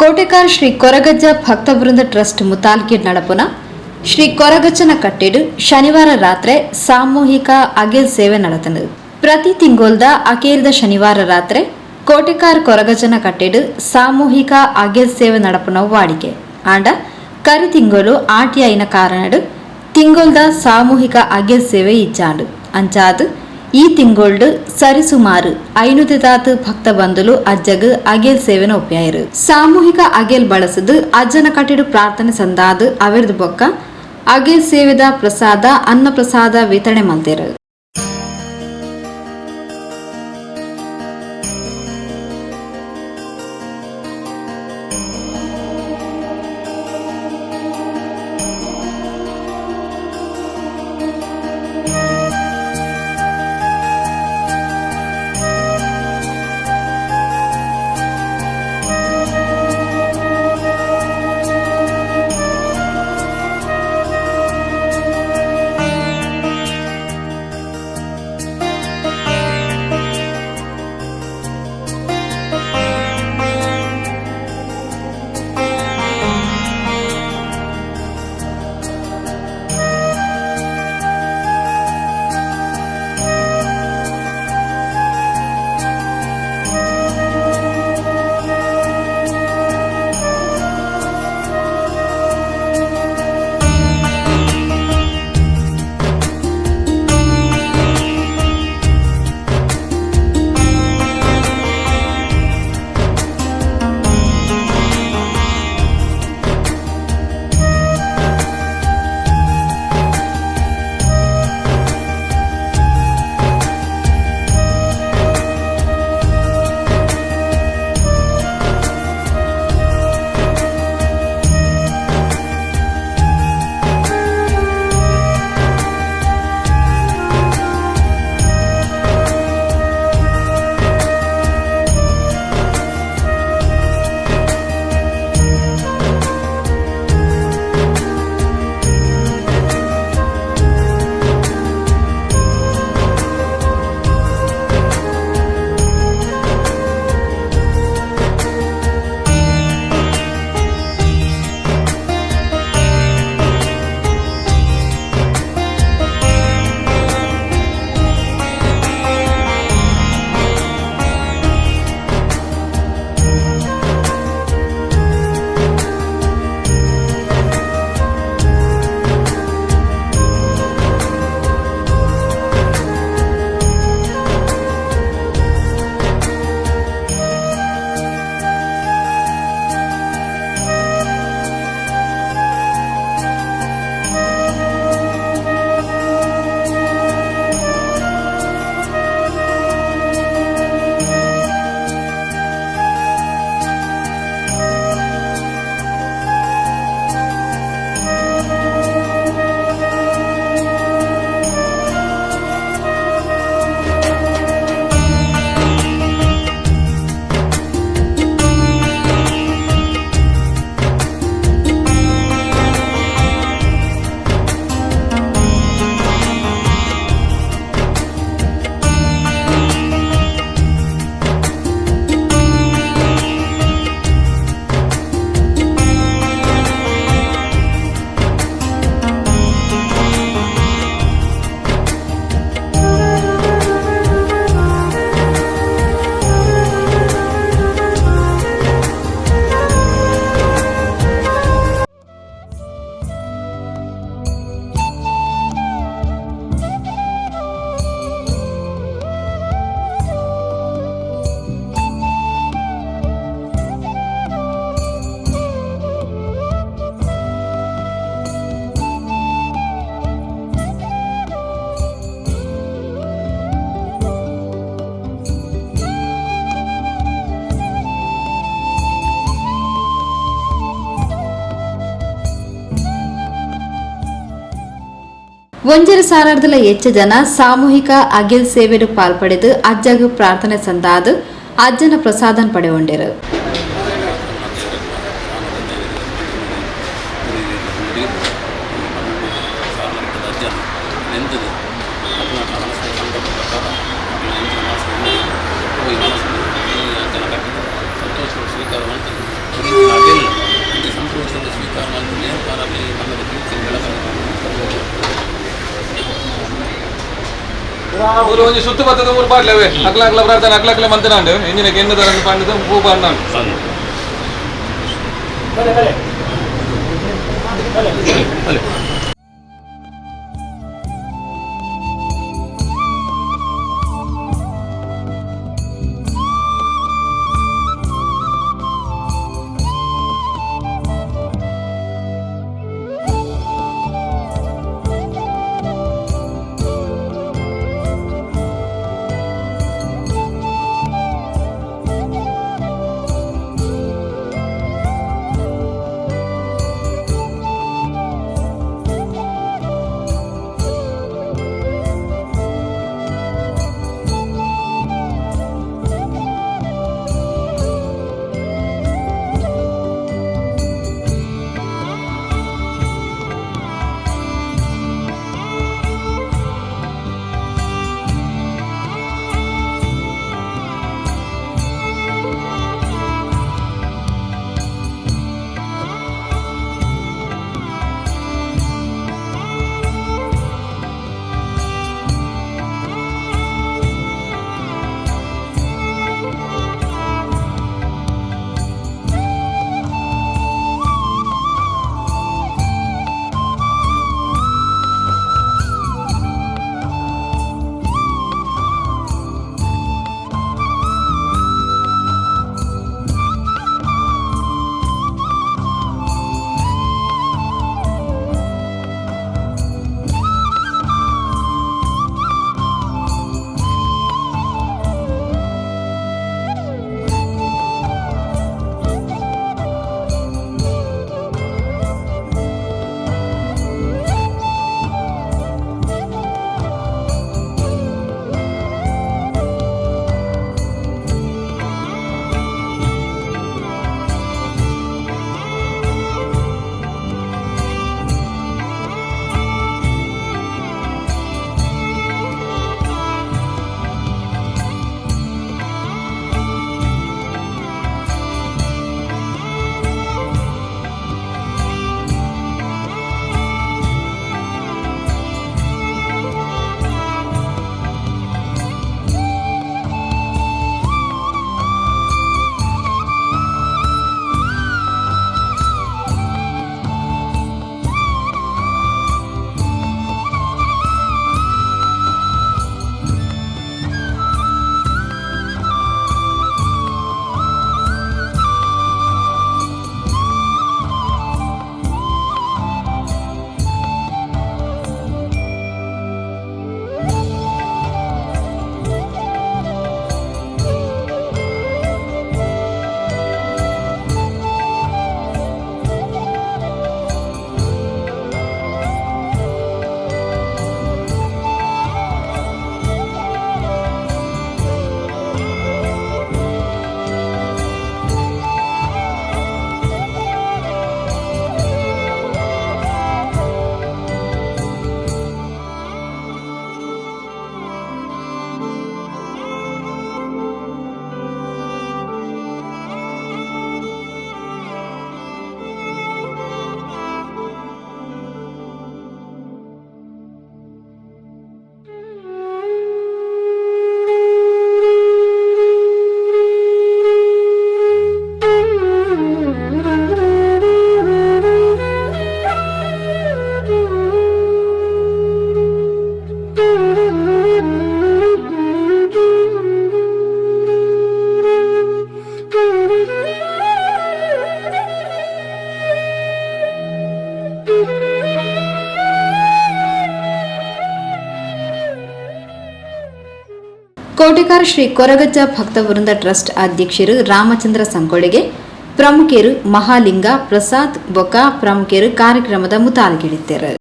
Kotekar Shri Koragajja ಭಕ್ತವೃಂದ trust ಮುತಾಲ್ಕಿ ನಡಪುನ ಶ್ರೀ ಕೊರಗಜ್ಜನ ಕಟ್ಟೆಡು ಶನಿವಾರ ರಾತ್ರಿ ಸಾಮೂಹಿಕ ಅಗೇಲ್ ಸೇವೆ ನಡೆತನು. ಪ್ರತಿ ತಿಂಗೊಲ್ದ ಅಕೇರಿದ ಶನಿವಾರ ರಾತ್ರಿ ಕೋಟೆಕಾರ್ ಕೊರಗಜ್ಜನ ಕಟ್ಟೆಡು ಸಾಮೂಹಿಕ ಅಗೇಲ್ ಸೇವೆ ನಡಪುನ ವಾಡಿಕೆ. ಆಂಡ ಕರಿ ತಿಂಗೊಲು ಆಟಿಯಾಯಿನ ಕಾರಣಡು ತಿಂಗೊಲ್ದ ಸಾಮೂಹಿಕ ಅಗೇಲ್ ಸೇವೆ ಇಜ್ಜಾಂಡು. ಅಂಚಾದ್ ಈ ತಿಂಗೊಳ್ಡು ಸರಿಸುಮಾರು 500ದಾತ್ ಭಕ್ತ ಬಂಧುಲು ಅಜ್ಜಗ್ ಅಗೇಲ್ ಸೇವೆನ ಒಪ್ಪಾಯರು. ಸಾಮೂಹಿಕ ಅಗೇಲ್ ಬಳಸದು ಅಜ್ಜನ ಕಟ್ಟೆಡು ಪ್ರಾರ್ಥನೆ ಸಂದಾದು ಅವೆರ್ದು ಬೊಕ್ಕ ಅಗೇಲ್ ಸೇವೆದ ಪ್ರಸಾದ ಅನ್ನ ಪ್ರಸಾದ ವಿತರಣೆ ಮಲ್ತೆರು. ಒಂಜರ ಸಾರಾರ್ದಲ ಹೆಚ್ಚು ಜನ ಸಾಮೂಹಿಕ ಅಗಿಲ್ ಸೇವೆಡು ಪಾಲ್ಪಡೆದು ಅಜ್ಜಗ್ ಪ್ರಾರ್ಥನೆ ಸಂದಾದು ಅಜ್ಜನ ಪ್ರಸಾದನ್ ಪಡೆಗೊಂಡಿರು. ಮೂಲು ಒಂಜಿ ಸುತ್ತು ಬತ್ತದ ಮೂರು ಪಾಡ್ಲೆವೆ ಅಕ್ಲ ಅಕ್ಲ ಪ್ರಾರ್ಥನೆ ಅಕ್ಲ ಅಕ್ಲೆ ಮಂತನಾಂಡು ಎಂಜಿನ ಕೆನ್ನು ತರಂದು ಪಂಡದು ಪೂ ಪಾಡ್ನಾಂಡು. ಕೋಟೆಕಾರ ಶ್ರೀ ಕೊರಗಜ್ಜ ಭಕ್ತವೃಂದ ಟ್ರಸ್ಟ್ ಅಧ್ಯಕ್ಷರು ರಾಮಚಂದ್ರ ಸಂಕೊಳಿಗೆ, ಪ್ರಮುಖರು ಮಹಾಲಿಂಗ ಪ್ರಸಾದ್ ಬೊಕ್ಕ ಪ್ರಮುಖರು ಕಾರ್ಯಕ್ರಮದ ಮುತಾಲಿಗಿಳಿದ್ದಾರೆ.